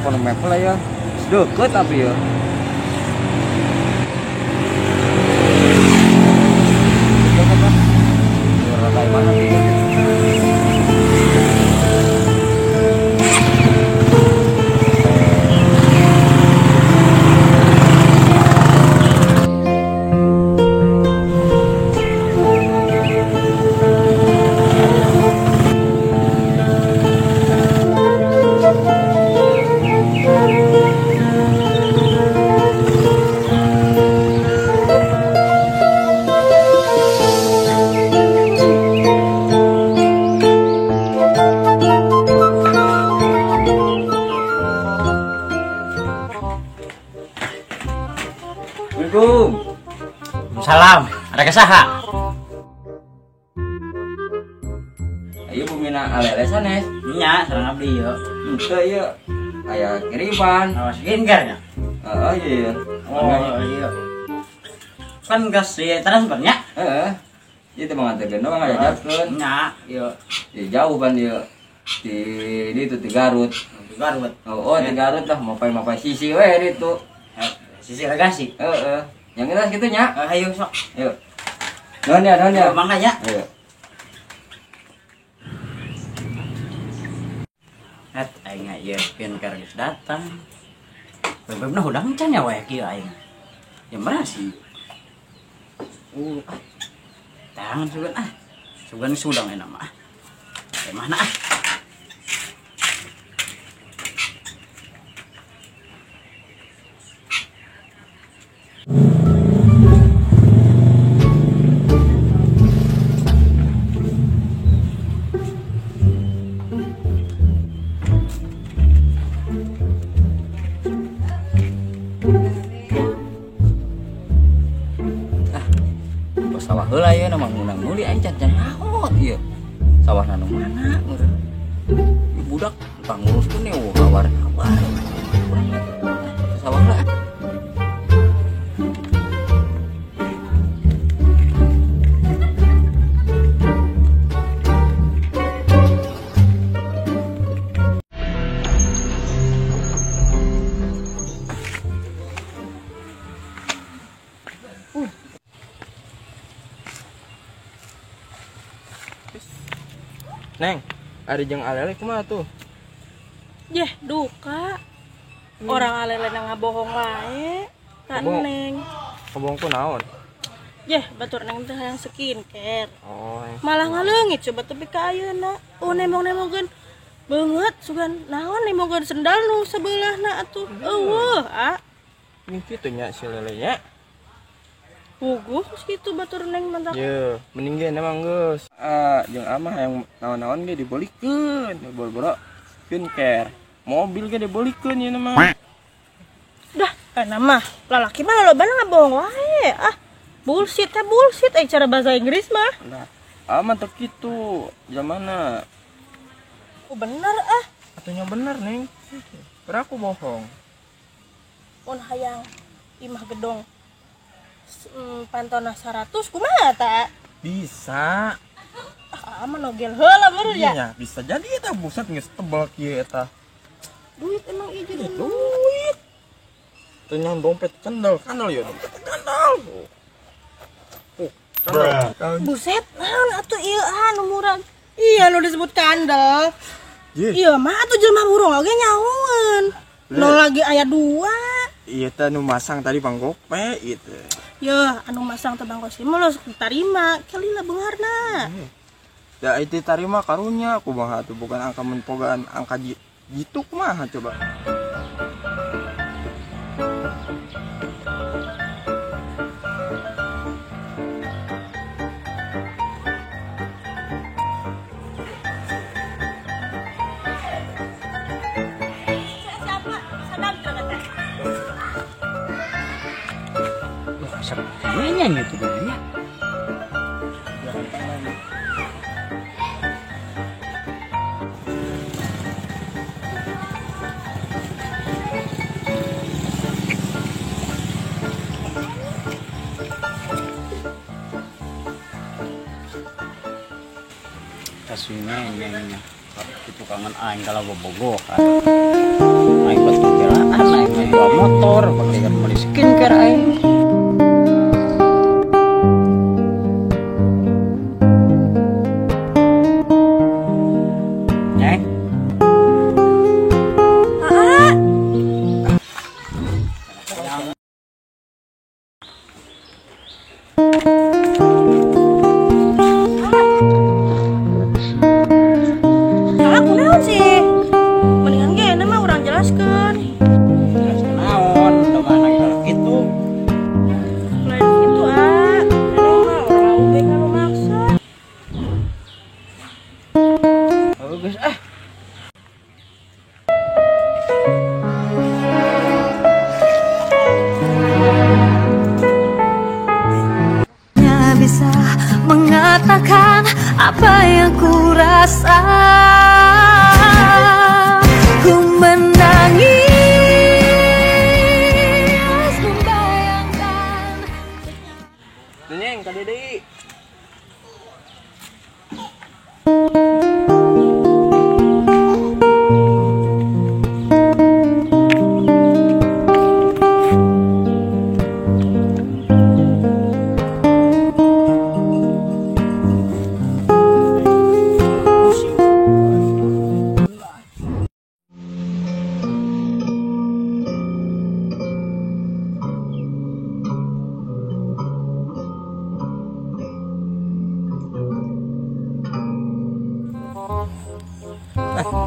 pon mapel ya. Deket tapi ya. Salam, ada kesaha. Ayo bumina alele sanes. Nya, sareng abdi ieu. Henteu ieu. Aya kiriman. Oh, skincare nya. Heeh, iya. Oh, iya. Kan gas ieu transfernya. Heeh. Ieu teh mangantekeun doang ngajajarkeun. Nya, ieu. Di jauh ban ieu. Di ditu di Garut. Di Garut. Oh, di Garut lah mapai-mapai sisi we ditu. Sisi legasi. Heeh. Yang kita gitu nya. Ayo sok. Ayo. Nuhun ya, nuhun ya. Mangga nya. Ayo. Et aing ieu skincare geus datang. Bebebna hudang can ya wae kieu aing. Ya merasi. Tangan sugan ah. Sugan sudang enak mah. Mana ah. Sawah heula ieu mah ngundang meuli aing can can naon ieu. Sawahna nu mana meureun. Ieu budak tah nguruskeun eueuh kabar-kabar. Sawah heula. Neng, ada jeung alele kumaha tuh? Yeh, duka. Orang alele na ngabohong wae ka Neng. Kabohong ku naon? Yeh, batur Neng teh hayang skincare. Oh. Malah ngaleungit coba tepi ka ayeuna. Oh, nembong-nembongkeun beungeut sugan naon nembongkeun sendal nu sebeulahna atuh. Eueuh, ah. Ini kitu nya si lele nya. Puguh kitu batur Neng mantak. Ye, mending ge emang geus. Jeung amah yang naon-naon ge dibolikeun, boro-boro skincare. Mobil ge dibolikeun ieu mah. Dah, kana mah lalaki mah lolobana ngabohong wae. Ah, bullshit teh bullshit eh cara bahasa Inggris mah. Nah, amah teu kitu zamana. Oh, bener ah. Atunya bener, Neng. Beraku bohong. Mun hayang imah gedong pantona 100 kumaha ta? Bisa. Ah, aman ogel heula meureun ya. Iya, bisa jadi eta buset geus tebal kieu eta. Duit emang ieu jadi duit. Teu nyaho dompet cendol, kandel ieu dompet kandel. Kandel. Buset, naon atuh ieu ah nu murah. Iya nu disebut kandel. Iya mah atuh jelema burung oge nyahoeun. Nu lagi aya 2. Iya teh nu masang tadi Bang Gope gitu. Yeuh, anu masang teh Bang Kosim mah tarima, kelila beungharna. Da itu tarima karunya kumaha tuh bukan angka menpogaan angka jitu kumaha coba. Sepertinya itu banyak. Kasihnya ini itu kangen aing kalau bobogoh. Aing buat Motor pakai kan beli skincare aing. Nyeng. Aku naon sih? Mendingan ge mah urang jelaskeun. Jelaskeun naon? Da mana kalau kitu. Lain kitu ah. Neneng mah urang oge nu maksa. Oh geus ah. Bisa mengatakan apa yang ku rasa. Ku menangis membayangkan. Neng, kade deui.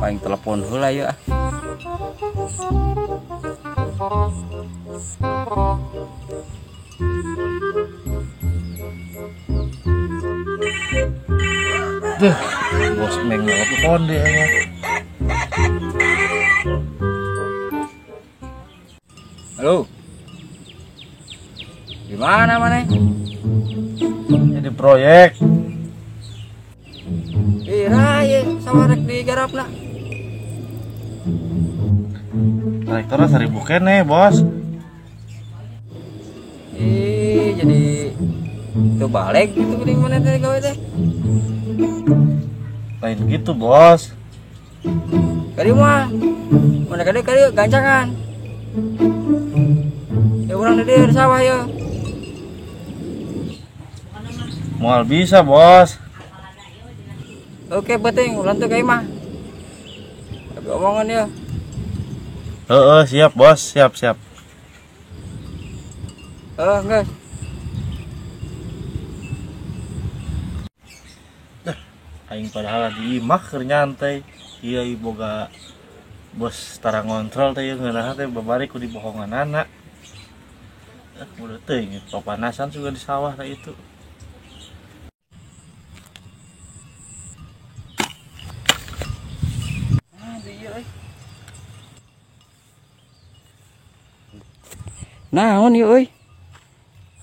Paling telepon heula yeuh ah. Duh, bos meng telepon deh nya. Halo. Di mana maneh? Ini proyek. Ira ye sama rek digarapna. Traktornya 1000 kene, Bos. Ih, jadi teu balik gitu geuning maneh teh gawe teh. Lain gitu, Bos. Kadieu mah. Mana kadieu kadieu gancangan. Ya urang di dieu di sawah ye. Moal bisa, Bos. Oke, penting ulang tuh kayak mah. Tapi omongan ya. Heeh, siap bos, siap siap. Enggak. Dah, aing padahal di imah keur nyantai. Ieu boga bos tara ngontrol teh ngeunah teh babari ku dibohonganana. Udah teuing papanasan juga di sawah teh itu. Naon ieu euy?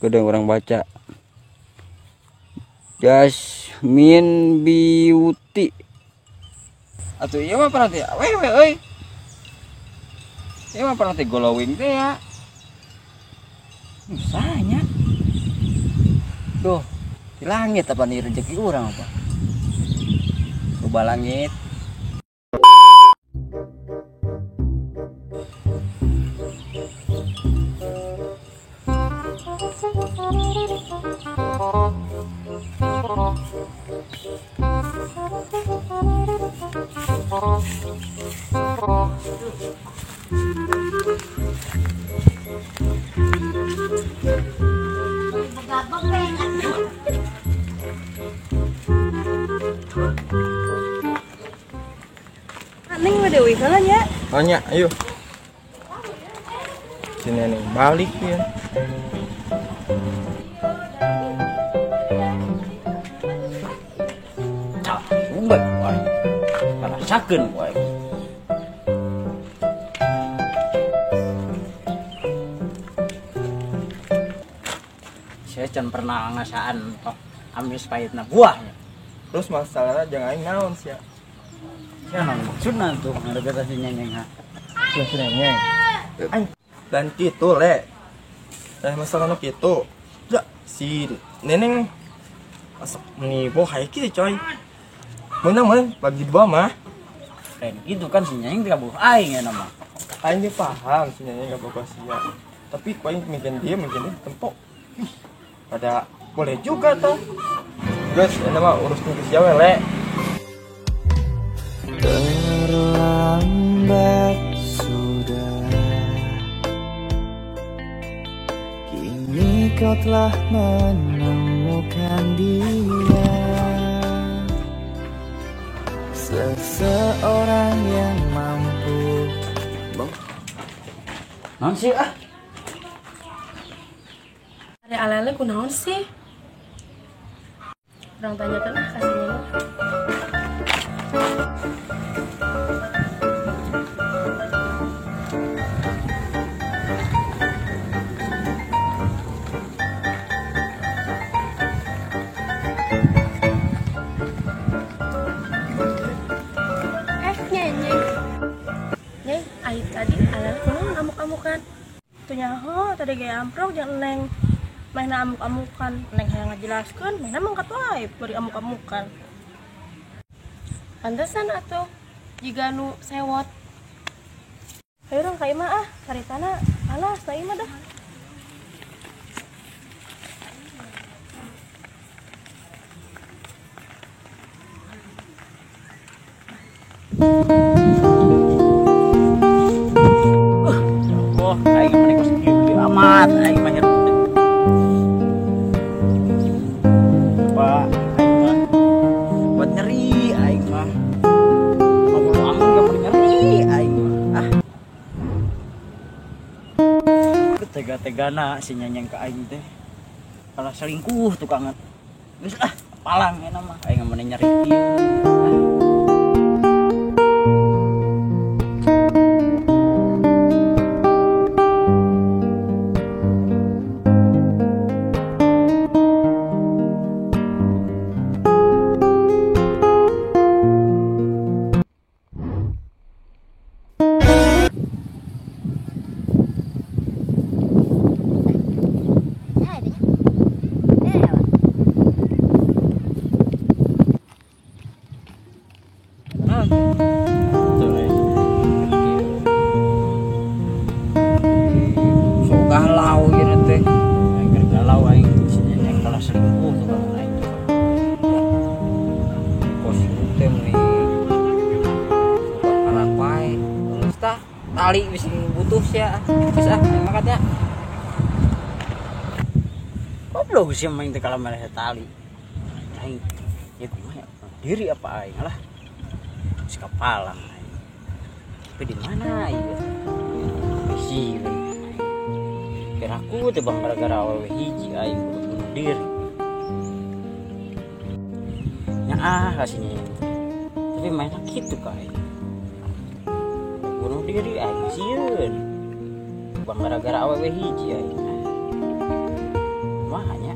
Kudu urang baca. Jasmine Beauty. Atuh ieu mah pernah teh awewe euy. Ieu mah pernah teh glowing teh ya. Usahanya. Duh, di langit apa nih rezeki urang apa? Coba langit. Neng mah deui heula nya. Oh nya, ayo. Si neneng balik ya. Cah, umbet wae. Rasakeun wae. Saya can pernah ngasaan toh amis pahitna buahnya. Terus masalahnya jangan aing naon sia. Sia naon maksudna tuh ngarebeta si nyenyeng ha. Si nyenyeng. Aing dan kitu le. Teh masalah nu kitu. Ya si neneng asap menipu hae kieu coy. Menang mah bagi dua mah. Lain gitu kan si nyenyeng tidak buh aing ya nama. Aing ge paham si Nyeneng gak boga sia. Tapi ku aing mungkin dia tempok. Ih, pada boleh juga tuh. Guys, ini mah urusnya ke sia we, Le. Terlambat sudah, kini kau telah menemukan dia, seseorang yang mampu. Naon sih ah? Ada alele kunaon sih? Orang tanyakan ah kasihnya. Nyeneng. Neng, tadi alele kunaon amuk-amukan. Tuh nyaho tadi gaya amprok jangan neng. Mainna amuk-amukan, neng hayang ngajelaskeun, mainna mangkat wae bari amuk-amukan. Pantesan atuh jiga nu sewot. Hayu urang ka imah ah, caritana alas ka imah dah. Oh, aing mah kos kieu amat, aing mah hirup. Pak, aing mah buat nyeri aing mah. Ngobrol amun gak pernah nyeri aing mah. Ah. Tega-tegana si Nyenyeng ka aing teh. Kalah selingkuh tukangan. Geus ah, palang eta mah aing mah nyeri kieu. Ah. Galau ieu teh. Aing keur galau aing si Nyenyeng kalah selingkuh tukang aing. Kos teh meuni suka karak wae. Geus tah tali bisi butuh sia. Geus ah aing makat nya. Goblok sia main teh kalah mareh tali. Aing ieu kumaha diri apa aing lah. Si kapalang aing. Tapi di mana ieu? Sieun. Kira aku teh bang gara-gara awewe hiji aing kudu bunuh diri. Nya ah kasihnya. Tapi mainnya kitu ka aing. Bunuh diri aing sieun. Bang gara-gara awewe hiji aing. Mah nya.